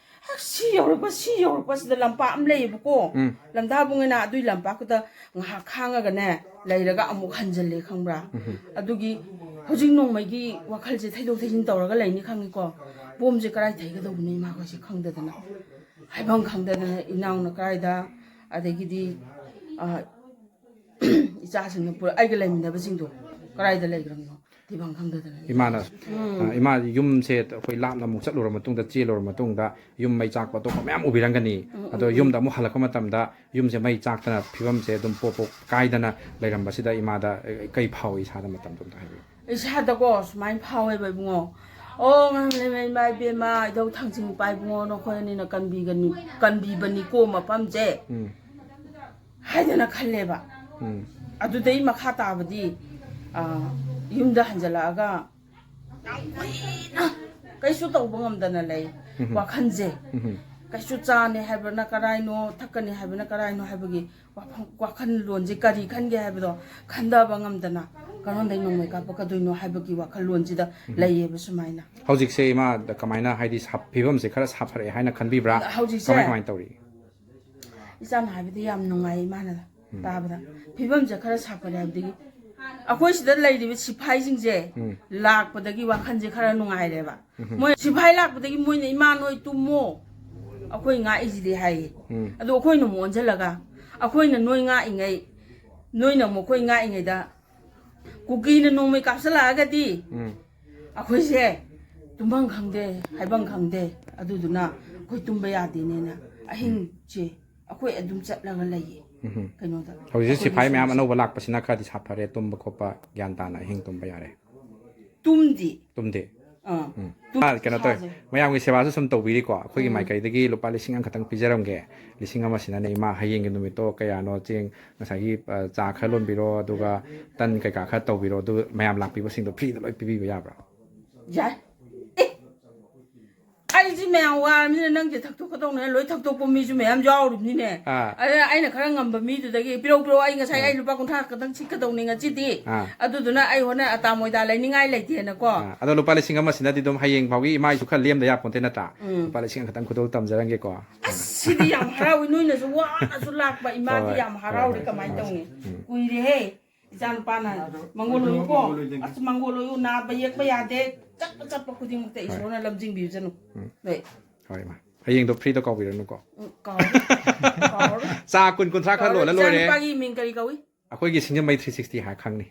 ꯍꯦꯛ ꯁꯤ ꯌꯧꯔꯛꯄ, ꯁꯤ ꯌꯧꯔꯛꯄꯁꯤꯗ ꯂꯝꯄꯥꯛ ꯑꯃ ꯂꯩꯌꯦꯕꯀꯣ꯫ ꯎꯝ꯫ ꯂꯝꯗꯥꯕꯨꯡ ꯍꯥꯏꯅ ꯑꯗꯨꯏ ꯂꯝꯄꯥꯛꯇꯨꯗ ꯉꯥꯏꯍꯥꯛ ꯈꯥꯡꯉꯒꯅꯦ, ꯂꯩꯔꯒ ꯑꯃꯨꯛ ꯍꯟꯖꯜꯂꯦ, ꯈꯪꯕ꯭ꯔꯥ? ꯎꯝ꯫ ꯑꯗꯨꯒꯤ ꯍꯧꯖꯤꯛ ꯅꯣꯡꯃꯩꯒꯤ ꯋꯥꯈꯜꯁꯦ ꯊꯩꯗꯣꯛ ꯊꯩꯖꯤꯟ ꯇꯧꯔꯒ ꯂꯩꯅꯤ ꯈꯪꯉꯤꯀꯣ꯫ ꯕꯣꯝꯁꯦ ꯀꯗꯥꯏ ꯊꯩꯒꯗꯧꯕꯅꯣ ꯏꯃꯥꯈꯣꯏꯁꯦ ꯈꯪꯗꯗꯅ꯫ ꯍꯥꯏꯐꯝ ꯈꯪꯗꯗꯅ ꯏꯅꯥꯎꯅ ꯀꯗꯥꯏꯗ, ꯑꯗꯒꯤꯗꯤ, ꯑ, ꯏꯆꯥꯁꯤꯡꯅ ꯄꯨꯔ-, ꯑꯩꯒ ꯂꯩꯃꯤꯟꯅꯕꯁꯤꯡꯗꯣ ꯀꯗꯥꯏꯗ ꯂꯩꯈ꯭ꯔꯕꯅꯣ? ꯐꯤꯕꯝ ꯈꯪꯗꯗꯅ ꯂꯩ꯫ ꯏꯃꯥꯅ ꯑ, ꯏꯃꯥ ꯌꯨꯝꯁꯦ ꯑꯩꯈꯣꯏ ꯂꯥꯞꯅ ꯑꯃꯨꯛ ꯆꯠꯂꯨꯔ ꯃꯇꯨꯡꯗ, ꯆꯦꯜꯂꯨꯔ ꯃꯇꯨꯡꯗ ꯌꯨꯝ ꯃꯩ ꯆꯥꯛꯄ ꯑꯇꯣꯞꯄ ꯃꯌꯥꯝ ꯎꯕꯤꯔꯝꯒꯅꯤ꯫ ꯑꯗꯣ ꯌꯨꯝꯗ ꯑꯃꯨꯛ ꯍꯜꯂꯛꯄ ꯃꯇꯝꯗ ꯌꯨꯝꯁꯦ ꯃꯩ ꯆꯥꯛꯇꯅ ꯐꯤꯕꯝꯁꯦ ꯑꯗꯨꯝ ꯄꯣꯞ ꯄꯣꯞ ꯀꯥꯏꯗꯅ ꯂꯩꯔꯝꯕꯁꯤꯗ ꯏꯃꯥꯗ, ꯑ, ꯀꯩ ꯐꯥꯎꯏ ꯏꯁꯥꯗ ꯃꯇꯝꯗꯣ ꯑꯝꯇ ꯍꯥꯏꯕꯤꯌꯨ꯫ ꯏꯁꯥꯗꯀꯣ ꯁꯨꯃꯥꯏꯅ ꯐꯥꯎꯋꯦꯕ ꯏꯕꯨꯡꯉꯣ꯫ ꯑꯣ ꯉꯥꯡꯂꯦ ꯏꯃꯥ ꯏꯕꯦꯝꯃ, ꯏꯙꯧ ꯊꯥꯡꯖꯤꯡ ꯏꯄꯥ ꯏꯕꯨꯡꯉꯣ, ꯅꯈꯣꯏ ꯑꯅꯤꯅ ꯀꯟꯕꯤꯒꯅꯤ, ꯀꯟꯕꯤꯕꯅꯤꯀꯣ ꯃꯐꯝꯁꯦ ꯎꯝ ꯍꯥꯏꯗꯅ ꯈꯜꯂꯦꯕ꯫ ꯎꯝ ꯑꯗꯨꯗꯩ ꯃꯈꯥ ꯇꯥꯕꯗꯤ, ꯑ, ꯌꯨꯝꯗ ꯍꯟꯖꯜꯂꯛꯑꯒ ꯌꯥꯝ ꯀꯨꯏꯅ ꯀꯩꯁꯨ ꯇꯧꯕ ꯉꯝꯗꯅ ꯂꯩ꯫ ꯋꯥꯈꯜꯁꯦ ꯎꯝ ꯀꯩꯁꯨ ꯆꯥꯅꯤ ꯍꯥꯏꯕꯅ ꯀꯔꯥꯏꯅꯣ, ꯊꯛꯀꯅꯤ ꯍꯥꯏꯕꯅ ꯀꯔꯥꯏꯅꯣ ꯍꯥꯏꯕꯒꯤ ꯋꯥꯐꯝ, ꯋꯥꯈꯜꯂꯣꯟꯁꯦ ꯀꯔꯤ ꯈꯟꯒꯦ ꯍꯥꯏꯕꯗꯣ ꯈꯟꯊꯕ ꯉꯝꯗꯅ ꯀꯔꯣꯝꯗꯩ ꯅꯣꯡꯃꯩ ꯀꯥꯞꯄꯛꯀꯗꯣꯏꯅꯣ ꯍꯥꯏꯕꯒꯤ ꯋꯥꯈꯜꯂꯣꯟꯁꯤꯗ ꯂꯩꯌꯦꯕ ꯁꯨꯃꯥꯏꯅ꯫ ꯍꯧꯖꯤꯛꯁꯦ ꯏꯃꯥ ꯀꯃꯥꯏꯅ, ꯍꯥꯏꯗꯤ ꯁꯥꯞ-, ꯐꯤꯕꯝꯁꯦ ꯈꯔ ꯁꯥꯐꯔꯛꯑꯦ ꯍꯥꯏꯅ ꯈꯟꯕꯤꯕ꯭ꯔꯥ? ꯍꯧꯖꯤꯛꯁꯦ ꯀꯃꯥꯏ ꯀꯃꯥꯏꯅ ꯇꯧꯔꯤ? ꯏꯆꯥꯅ ꯍꯥꯏꯕꯗꯤ ꯌꯥꯝ ꯅꯨꯡꯉꯥꯏ ꯏꯃꯥꯅ ꯇꯥꯕꯗ꯫ ꯐꯤꯕꯝꯁꯦ ꯈꯔ ꯁꯥꯐꯔꯦ ꯍꯥꯏꯕꯗꯒꯤ ꯑꯩꯈꯣꯏ ꯁꯤꯗ ꯂꯩꯔꯤꯕ ꯁꯤꯐꯥꯏꯁꯤꯡꯁꯦ ꯎꯝ ꯂꯥꯛꯄꯗꯒꯤ ꯋꯥꯈꯜꯁꯦ ꯈꯔ ꯅꯨꯡꯉꯥꯏꯔꯦꯕ꯫ ꯃꯣꯏ ꯁꯤꯐꯥꯏ ꯂꯥꯛꯄꯗꯒꯤ ꯃꯣꯏꯅ "ꯏꯃꯥ ꯅꯣꯏ ꯇꯨꯝꯃꯣ, ꯑꯩꯈꯣꯏ ꯉꯥꯛꯏꯁꯤꯗꯤ" ꯍꯥꯏꯌꯦ꯫ ꯎꯝ ꯑꯗꯣ ꯑꯩꯈꯣꯏꯅ ꯑꯃꯨꯛ ꯑꯣꯟꯁꯤꯜꯂꯒ ꯑꯩꯈꯣꯏꯅ ꯅꯣꯏ ꯉꯥꯛꯏꯉꯩ, ꯅꯣꯏꯅ ꯑꯃꯨꯛ ꯑꯩꯈꯣꯏ ꯉꯥꯛꯏꯉꯩꯗ ꯀꯨꯀꯤꯅ ꯅꯣꯡꯃꯩ ꯀꯥꯞꯁꯤꯜꯂꯛꯑꯒꯗꯤ ꯎꯝ ꯑꯩꯈꯣꯏꯁꯦ ꯇꯨꯝꯐꯝ ꯈꯪꯗꯦ, ꯍꯥꯏꯐꯝ ꯈꯪꯗꯦ꯫ ꯑꯗꯨꯗꯨꯅ ꯑꯩꯈꯣꯏ ꯇꯨꯝꯕ ꯌꯥꯗꯦꯅꯦꯅ ꯑꯍꯤꯡꯁꯦ ꯑꯩꯈꯣꯏ ꯑꯗꯨꯝ ꯆꯠꯂꯒ ꯂꯩꯌꯦ꯫ ꯎꯝ ꯀꯩꯅꯣꯗ ꯍꯧꯖꯤꯛꯁꯦ ꯁꯤꯐꯥꯏ ꯃꯌꯥꯝ ꯑꯩꯈꯣꯏꯒꯤ ꯑꯅꯧꯕ ꯂꯥꯛꯄꯁꯤꯅ ꯈꯔꯗꯤ ꯁꯥꯐꯔꯦ, ꯇꯨꯝꯕ ꯈꯣꯠꯄ ꯒ꯭ꯌꯥꯟ ꯇꯥꯅ ꯑꯍꯤꯡ ꯇꯨꯝꯕ ꯌꯥꯔꯦ꯫ ꯇꯨꯝꯗꯤ꯫ ꯇꯨꯝꯗꯦ꯫ ꯑꯥ ꯎꯝ ꯇꯨꯝ- ꯑꯥ, ꯀꯩꯅꯣ ꯇꯧꯋꯦ꯫ ꯏꯁꯥꯁꯦ꯫ ꯃꯌꯥꯝꯒꯤ ꯁꯦꯕꯥꯁꯨ ꯁꯨꯝ ꯇꯧꯕꯤꯔꯤꯀꯣ꯫ ꯑꯩꯈꯣꯏꯒꯤ ꯎꯝ꯫ ꯃꯥꯏꯀꯩꯗꯒꯤ ꯂꯨꯄꯥ ꯂꯤꯁꯤꯡ ꯑꯃꯈꯛꯇꯪ ꯄꯤꯖꯔꯝꯒꯦ꯫ ꯂꯤꯁꯤꯡ ꯑꯃꯁꯤꯅꯅꯦ ꯏꯃꯥ, ꯍꯌꯦꯡꯒꯤ ꯅꯨꯃꯤꯠꯇꯣ ꯀꯌꯥꯅꯣ, ꯆꯦꯡ ꯉꯁꯥꯏꯒꯤ, ꯑ, ꯆꯥ ꯈꯔ ꯂꯣꯟꯕꯤꯔꯣ, ꯑꯗꯨꯒ ꯇꯟ ꯀꯩꯀꯥ ꯈꯔ ꯇꯧꯕꯤꯔꯣ, ꯑꯗꯨ ꯃꯌꯥꯝ ꯂꯥꯛꯄꯤꯕꯁꯤꯡꯗꯣ ꯐ꯭ꯔꯤꯗ ꯂꯣꯏ ꯄꯤꯕꯤꯕ ꯌꯥꯕ꯭ꯔꯥ? ꯌꯥꯏ꯫ ꯑꯦ, ꯑꯩꯁꯤ ꯃꯌꯥꯝ ꯋꯥꯔꯕꯅꯤꯅ ꯅꯪꯁꯦ ꯊꯛꯇꯣꯛꯀꯗꯧꯅꯦ, ꯂꯣꯏ ꯊꯛꯇꯣꯛꯄ ꯃꯤꯁꯨ ꯃꯌꯥꯝ ꯌꯥꯎꯔꯤꯕꯅꯤꯅꯦ꯫ ꯑꯥ꯫ ꯑꯗꯨꯅ ꯑꯩꯅ ꯈꯔ ꯉꯝꯕ ꯃꯤꯗꯨꯗꯒꯤ "ꯄꯤꯔꯧ, ꯄꯤꯔꯧ, ꯑꯩ ꯉꯁꯥꯏ ꯑꯩ ꯂꯨꯄꯥ ꯀꯨꯟꯊ꯭ꯔꯥ ꯈꯛꯇꯪ ꯁꯤꯠꯀꯗꯧꯅꯤ ꯉꯁꯤꯗꯤ"꯫ ꯑꯥ꯫ ꯑꯗꯨꯗꯨꯅ ꯑꯩ ꯍꯣꯔꯦꯟ ꯑꯇꯥ ꯃꯣꯏꯗꯥ ꯂꯩꯅꯤꯡꯉꯥꯏ ꯂꯩꯇꯦꯅꯀꯣ꯫ ꯑꯥ, ꯑꯗꯣ ꯂꯨꯄꯥ ꯂꯤꯁꯤꯡ ꯑꯃꯁꯤꯅꯗꯤ ꯑꯗꯨꯝ ꯍꯌꯦꯡ ꯐꯥꯎꯒꯤ ꯏꯃꯥꯏꯁꯨ ꯈꯔ ꯂꯦꯝꯗ ꯌꯥꯄꯣꯟꯇꯦ ꯅꯠꯇ꯭ꯔꯥ? ꯎꯝ꯫ ꯂꯨꯄꯥ ꯂꯤꯁꯤꯡ ꯑꯃꯈꯛꯇꯪ ꯈꯨꯗꯣꯜ ꯇꯝꯖꯔꯝꯒꯦꯀꯣ꯫ ꯑꯁ, ꯁꯤꯗꯤ ꯌꯥꯝ ꯍꯔꯥꯎꯏ, ꯅꯣꯏꯅꯁꯨ ꯋꯥꯅꯁꯨ ꯂꯥꯛꯄ ꯏꯃꯥꯗꯤ ꯍꯣꯏ, ꯌꯥꯝ ꯍꯔꯥꯎꯔꯦ꯫ ꯍꯣꯏ, ꯀꯃꯥꯏꯅ ꯍꯣꯏ꯫ ꯇꯧꯅꯤ? ꯎꯝ꯫ ꯀꯨꯏꯔꯦꯍꯦ ꯏꯆꯥ ꯅꯨꯄꯥꯅ꯫ ꯃꯥꯗꯣ ꯃꯪꯒꯣꯜ ꯑꯣꯏꯌꯨꯀꯣ꯫ ꯃꯪꯒꯣꯜ ꯑꯣꯏꯗꯣꯏꯅꯤ꯫ ꯑꯁ, ꯃꯪꯒꯣꯜ ꯑꯣꯏꯌꯨ, ꯅꯥꯕ ꯌꯦꯛꯄ ꯌꯥꯗꯦ꯫ ꯆꯠꯄ ꯆꯠꯄ ꯈꯨꯗꯤꯡꯃꯛꯇ ꯏꯁꯣꯔꯅ ꯂꯝꯖꯤꯡꯕꯤꯖꯅꯨ꯫ ꯎꯝ꯫ ꯍꯣꯏ꯫ ꯍꯣꯏ, ꯏꯃꯥ꯫ ꯍꯌꯦꯡꯗꯣ ꯐ꯭ꯔꯤꯗ ꯀꯥꯎꯕꯤꯔꯅꯨꯀꯣ꯫ ꯎꯝ, ꯀꯥꯎꯔꯦ꯫ ꯀꯥꯎꯔꯦ꯫ ꯆꯥ ꯀꯨꯟ ꯀꯨꯟꯊ꯭ꯔꯥ ꯈꯔ ꯂꯣꯜꯂ ꯏꯆꯥ ꯂꯣꯏꯔꯦ꯫ ꯅꯨꯄꯥꯒꯤ ꯃꯤꯡ ꯀꯔꯤ ꯀꯧꯏ? ꯑꯩꯈꯣꯏꯒꯤ ꯁꯤꯡꯖꯃꯩ ꯊ꯭ꯔꯤ ꯁꯤꯛꯁꯇꯤ ꯍꯥꯏ ꯈꯪꯅꯤ꯫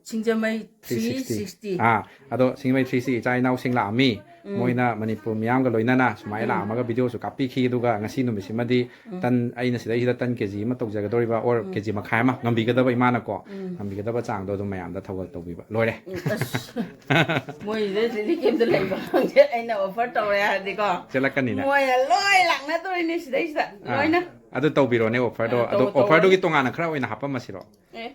ꯁꯤꯡꯖꯃꯩ ꯊ꯭ꯔꯤ ꯁꯤꯛꯁꯇꯤ꯫ ꯑꯥ, ꯑꯗꯣ ꯁꯤꯡꯖꯃꯩ ꯊ꯭ꯔꯤ ꯁꯤꯛꯁꯇꯤ ꯏꯆꯥ ꯏꯅꯥꯎꯁꯤꯡ ꯂꯥꯛꯑꯝꯃꯤ꯫ ꯎꯝ꯫ ꯃꯣꯏꯅ ꯃꯅꯤꯄꯨꯔ ꯃꯤꯌꯥꯝꯒ ꯂꯣꯏꯅꯅ ꯁꯨꯃꯥꯏꯅ ꯎꯝ꯫ ꯂꯥꯛꯑꯝꯃꯒ ꯚꯤꯗꯤꯑꯣꯁꯨ ꯀꯥꯞꯄꯤꯈꯤ꯫ ꯑꯗꯨꯒ ꯉꯁꯤ ꯅꯨꯃꯤꯠꯁꯤꯃꯗꯤ ꯎꯝ꯫ ꯇꯟ, ꯑꯩꯅ ꯁꯤꯗꯩꯁꯤꯗ ꯇꯟ ꯀꯦ ꯖꯤ ꯑꯃ ꯇꯧꯖꯒꯗꯧꯔꯤꯕ, ꯑꯣꯔ ꯎꯝ꯫ ꯀꯦ ꯖꯤ ꯃꯈꯥꯏ ꯑꯃ ꯉꯝꯕꯤꯒꯗꯕ ꯏꯃꯥꯅꯀꯣ, ꯎꯝ꯫ ꯉꯝꯕꯤꯒꯗꯕ ꯆꯥꯡꯗꯣ ꯑꯗꯨꯝ ꯃꯌꯥꯝꯗ ꯊꯧꯒꯜ ꯇꯧꯕꯤꯕ ꯂꯣꯏꯔꯦ꯫ ꯎꯝ, ꯑꯁ, ꯃꯣꯏꯁꯤꯗ ꯔꯤꯂꯤꯐ ꯀꯦꯝꯞꯇ ꯂꯩꯕ ꯈꯪꯗꯦ꯫ ꯑꯩꯅ ꯑꯣꯐꯔ ꯇꯧꯔꯦ ꯍꯥꯏꯔꯗꯤꯀꯣ, ꯆꯦꯜꯂꯛꯀꯅꯤꯅꯦ꯫ ꯃꯣꯏꯅ ꯂꯣꯏ ꯂꯥꯛꯅꯗꯣꯔꯤꯅꯦ ꯁꯤꯗꯩꯁꯤꯗ ꯑꯥ, ꯂꯣꯏꯅ꯫ ꯑꯗꯨ ꯇꯧꯕꯤꯔꯣꯅꯦ ꯑꯣꯐꯔꯗꯣ꯫ ꯑꯥ, ꯑꯗꯣ ꯇꯧ-, ꯇꯧ-, ꯑꯣꯐꯔꯗꯨꯒꯤ ꯇꯣꯉꯥꯟꯅ ꯈꯔ ꯑꯣꯏꯅ ꯍꯥꯞꯄꯝꯃꯁꯤꯔꯣ? ꯑꯦ,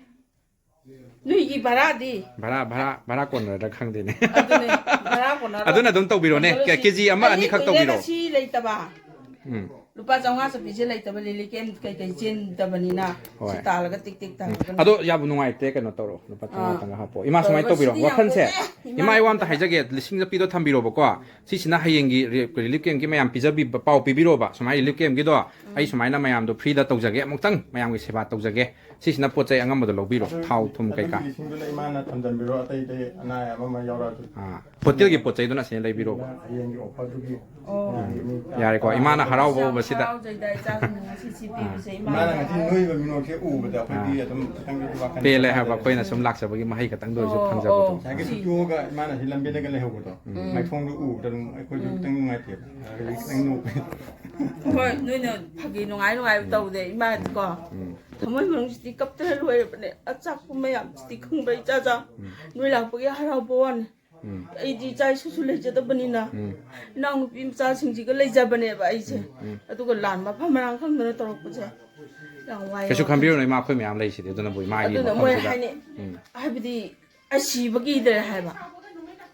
ꯅꯣꯏꯒꯤ ꯚꯔꯥꯗꯤ? ꯚꯔꯥ, ꯚꯔꯥ, ꯚꯔꯥ ꯀꯣꯟꯅꯔꯗ꯭ꯔꯥ ꯈꯪꯗꯦꯅꯦ꯫ ꯑꯗꯨꯅꯦ, ꯚꯔꯥ ꯀꯣꯟꯅꯔꯣꯏ꯫ ꯑꯗꯨꯅ ꯑꯗꯨꯝ ꯇꯧꯕꯤꯔꯣꯅꯦ꯫ ꯑꯗꯣ ꯀꯦ-, ꯁꯤ ꯀꯦ ꯖꯤ ꯑꯃ ꯑꯅꯤ ꯑꯅꯤꯈꯛ ꯀꯨꯏꯔꯦꯗ ꯇꯧꯕꯤꯔꯣ꯫ ꯁꯤ ꯂꯩꯇꯕ꯫ ꯎꯝ꯫ ꯂꯨꯄꯥ ꯆꯥꯝꯃꯉꯥ ꯆꯠꯄꯤꯁꯦ ꯂꯩꯇꯕ, ꯔꯤꯂꯤꯐ ꯀꯦꯝꯞ ꯀꯩꯀꯩ ꯆꯦꯟꯗꯕꯅꯤꯅ, ꯁꯤ ꯍꯣꯏ꯫ ꯇꯥꯜꯂꯒ ꯇꯤꯛ ꯇꯤꯛ ꯎꯝ꯫ ꯇꯥꯜꯂꯒ ꯑꯗꯣ ꯌꯥꯕꯨ ꯅꯨꯡꯉꯥꯏꯇꯦ, ꯀꯩꯅꯣ ꯇꯧꯔꯣ, ꯂꯨꯄꯥ ꯆꯥꯝꯃꯉꯥ ꯑꯥ꯫ ꯇꯪꯒ ꯍꯥꯞꯄꯣ꯫ ꯏꯃꯥ, ꯁꯨꯃꯥꯏꯅ ꯇꯧꯕꯤꯔꯣ, ꯁꯤꯗꯤ ꯌꯥꯝ ꯋꯥꯈꯜꯁꯦ꯫ ꯀꯨꯏꯔꯦ꯫ ꯏꯃꯥ, ꯑꯩ ꯋꯥ ꯑꯝꯇ ꯍꯥꯏꯖꯒꯦ, ꯂꯤꯁꯤꯡ ꯆꯠꯄꯤꯗꯣ ꯊꯝꯕꯤꯔꯣꯕꯀꯣ꯫ ꯁꯤꯁꯤꯅ ꯍꯌꯦꯡꯒꯤ ꯔꯤ-, ꯔꯤꯂꯤꯐ ꯀꯦꯝꯞꯀꯤ ꯃꯌꯥꯝ ꯄꯤꯖꯕꯤꯕ, ꯄꯥꯎ ꯄꯤꯕꯤꯔꯣꯕ꯫ ꯁꯨꯃꯥꯏꯅ ꯔꯤꯂꯤꯐ ꯀꯦꯝꯞꯀꯤꯗꯣ, ꯎꯝ꯫ ꯑꯩ ꯁꯨꯃꯥꯏꯅ ꯃꯌꯥꯝꯗꯣ ꯐ꯭ꯔꯤꯗ ꯇꯧꯖꯒꯦ, ꯑꯃꯨꯛꯇꯪ ꯃꯌꯥꯝꯒꯤ ꯁꯦꯕꯥ ꯇꯧꯖꯒꯦ꯫ ꯁꯤꯁꯤꯅ ꯄꯣꯠ ꯆꯩ ꯑꯉꯝꯕꯗꯣ ꯂꯧꯕꯤꯔꯣ, ꯑꯗꯨ, ꯊꯥꯎ, ꯊꯨꯝ ꯀꯩꯀꯥ꯫ ꯑꯗꯨꯒꯤ ꯂꯤꯁꯤꯡꯗꯨꯅ ꯏꯃꯥꯅ ꯊꯝꯖꯟꯕꯤꯔꯣ, ꯑꯇꯩ ꯑꯇꯩ ꯑꯅꯥ ꯑꯌꯥꯕ ꯑꯃ ꯌꯥꯎꯔꯛꯑꯁꯨ꯫ ꯑꯥ, ꯍꯣꯇꯦꯜꯒꯤ ꯄꯣꯠ ꯆꯩꯗꯨꯅ ꯁꯤꯅ ꯂꯩꯕꯤꯔꯣꯕ꯫ ꯍꯌꯦꯡꯒꯤ ꯑꯣꯐꯔꯗꯨꯒꯤ꯫ ꯑꯣ꯫ ꯌꯥꯔꯦꯀꯣ, ꯏꯃꯥꯅ ꯍꯔꯥꯎꯕ ꯌꯥꯝ ꯎꯕꯁꯤꯗ꯫ ꯍꯔꯥꯎꯖꯩꯗ, ꯏꯆꯥꯁꯤꯡ ꯉꯁꯤ ꯁꯤ ꯑꯥ꯫ ꯄꯤꯕꯁꯦ ꯏꯃꯥꯅ ꯏꯃꯥꯅ ꯉꯁꯤ ꯅꯣꯏꯕ ꯃꯤꯅꯣꯛꯁꯦ ꯎꯕꯗ ꯑꯩꯈꯣꯏꯗꯤ ꯑꯥ꯫ ꯑꯗꯨꯝ ꯈꯤꯇꯪꯗꯤ ꯋꯥꯈꯜ ꯄꯦꯜꯂꯦ ꯍꯥꯏꯕ, ꯅꯨꯡꯉꯥꯏꯖꯔꯦ꯫ ꯑꯩꯈꯣꯏꯅ ꯁꯨꯝ ꯂꯥꯛꯆꯕꯒꯤ ꯃꯍꯩ ꯈꯛꯇꯪꯗ ꯑꯣꯏꯔꯁꯨ ꯑꯣ, ꯐꯪꯖꯕꯗꯣ꯫ ꯑꯣ꯫ ꯉꯁꯥꯏꯒꯤ ꯁꯤ ꯆꯨꯞꯊꯣꯛꯑꯒ ꯏꯃꯥꯅ ꯁꯤ ꯂꯝꯕꯤꯗꯒ ꯂꯩꯍꯧꯕꯗꯣ, ꯎꯝ꯫ ꯃꯥꯏꯊꯣꯡꯗꯣ ꯎꯕꯗ ꯑꯗꯨꯝ ꯑꯩꯈꯣꯏꯁꯨ ꯎꯝ꯫ ꯈꯤꯇꯪ ꯅꯨꯡꯉꯥꯏꯇꯦꯕ꯫ ꯑꯗꯒꯤ ꯈꯤꯇꯪ ꯅꯣꯛꯄ꯫ ꯍꯣꯏ, ꯅꯣꯏꯅ ꯐꯥꯒꯤ ꯅꯨꯡꯉꯥꯏ ꯅꯨꯡꯉꯥꯏꯕ ꯎꯝ꯫ ꯇꯧꯗꯦ, ꯏꯃꯥꯗꯤꯀꯣ꯫ ꯎꯝ꯫ ꯊꯃꯣꯏ ꯃꯅꯨꯡꯁꯤꯗꯤ ꯀꯞꯇꯅ ꯂꯣꯏꯔꯕꯅꯦ꯫ ꯑꯆꯥꯛꯄ ꯃꯌꯥꯝꯁꯤꯗꯤ ꯈꯪꯕ꯭ꯔꯥ, ꯏꯆꯥ ꯆꯥ? ꯎꯝ꯫ ꯅꯣꯏ ꯂꯥꯛꯄꯒꯤ ꯍꯔꯥꯎꯕ ꯋꯥꯅꯤ꯫ ꯎꯝ꯫ ꯑꯩꯗꯤ ꯏꯆꯥ ꯏꯁꯨꯁꯨ ꯂꯩꯖꯗꯕꯅꯤꯅ, ꯎꯝ꯫ ꯏꯅꯥꯎꯅꯨꯄꯤ ꯃꯆꯥꯁꯤꯡꯁꯤꯒ ꯂꯩꯖꯕꯅꯦꯕ ꯑꯩꯁꯦ꯫ ꯎꯝ, ꯎꯝ꯫ ꯑꯗꯨꯒ ꯂꯥꯟ ꯃꯐꯝ ꯃꯔꯥꯡ ꯈꯪꯗꯅ ꯇꯧꯔꯛꯄꯁꯦ ꯌꯥꯝ ꯋꯥꯏ꯫ ꯀꯩꯁꯨ ꯋꯥꯈꯜꯁꯦ꯫ ꯈꯟꯕꯤꯔꯨꯅꯨ, ꯏꯃꯥ, ꯑꯩꯈꯣꯏ ꯃꯌꯥꯝ ꯂꯩꯁꯤꯗꯤ꯫ ꯑꯗꯨꯅꯕꯨ ꯏꯃꯥꯒꯤ ꯑꯗꯨꯅ ꯃꯣꯏ ꯃꯐꯝꯁꯤꯗ꯫ ꯍꯥꯏꯅꯤ, ꯎꯝ꯫ ꯍꯥꯏꯕꯗꯤ ꯑꯁꯤꯕ ꯀꯤꯗ꯭ꯔꯦ ꯍꯥꯏꯕ꯫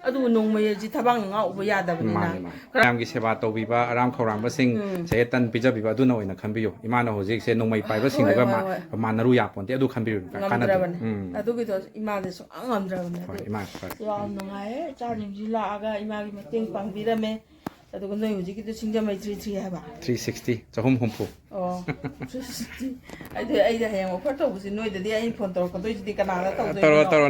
ꯑꯗꯨꯕꯨ ꯅꯣꯡꯃꯩ ꯑꯁꯤ ꯊꯕꯥꯛꯅ ꯉꯥꯛ ꯎꯕ ꯌꯥꯗꯕꯅꯤꯅ꯫ ꯃꯥꯅꯤ, ꯃꯥꯅꯤ꯫ ꯈꯔ ꯃꯌꯥꯝꯒꯤ ꯁꯦꯕꯥ ꯇꯧꯕꯤꯕ, ꯑꯔꯥꯝ ꯈꯧꯔꯥꯡꯕꯁꯤꯡ, ꯎꯝ꯫ ꯁꯦ ꯇꯟ ꯄꯤꯖꯕꯤꯕ, ꯑꯗꯨꯅ ꯑꯣꯏꯅ ꯈꯟꯕꯤꯌꯨ꯫ ꯏꯃꯥꯅ ꯍꯧꯖꯤꯛꯁꯦ ꯅꯣꯡꯃꯩ ꯄꯥꯏꯕꯁꯤꯡꯗꯨꯒ ꯍꯣꯏ, ꯍꯣꯏ, ꯃꯥ-, ꯍꯣꯏ꯫ ꯃꯥꯟꯅꯔꯨ ꯌꯥꯄꯣꯟꯇꯦ꯫ ꯑꯗꯨ ꯈꯟꯕꯤꯔꯨꯅꯨ꯫ ꯀꯥꯟꯅꯗꯦ꯫ ꯉꯝꯗ꯭ꯔꯕꯅꯦ꯫ ꯎꯝ꯫ ꯑꯗꯨꯒꯤꯗꯣ ꯏꯃꯥꯗꯤ ꯁꯨꯡꯉꯝ ꯉꯝꯗ꯭ꯔꯕꯅꯦ꯫ ꯍꯣꯏ, ꯑꯗꯨ ꯏꯃꯥ, ꯐꯔꯦ꯫ ꯌꯥꯝ ꯅꯨꯡꯉꯥꯏꯌꯦ꯫ ꯏꯆꯥꯁꯤꯡꯁꯤ ꯂꯥꯛꯑꯒ ꯏꯃꯥꯒꯤ ꯃꯇꯦꯡ ꯄꯥꯡꯕꯤꯔꯝꯃꯦ꯫ ꯑꯗꯨꯒ ꯅꯣꯏ ꯍꯧꯖꯤꯛꯀꯤꯗꯣ ꯁꯤꯡꯖꯃꯩ ꯊ꯭ꯔꯤ ꯊ꯭ꯔꯤ ꯍꯥꯏꯕ? ꯊ꯭ꯔꯤ ꯁꯤꯛꯁꯇꯤ, ꯆꯍꯨꯝ ꯍꯨꯝꯐꯨ꯫ ꯑꯣ, ꯊ꯭ꯔꯤ ꯁꯤꯛꯁꯇꯤ꯫ ꯑꯩꯗꯤ, ꯑꯩꯗꯤ ꯍꯌꯦꯡ ꯑꯣꯐꯔ ꯇꯧꯕꯁꯤ ꯅꯣꯏꯗꯗꯤ ꯑꯩꯅ ꯐꯣꯟ ꯇꯧꯔꯛꯀꯗꯣꯏꯁꯤꯗꯤ ꯀꯅꯥꯗ ꯇꯧꯗꯣꯏꯅꯣ? ꯇꯧꯔꯣ, ꯇꯧꯔꯣ,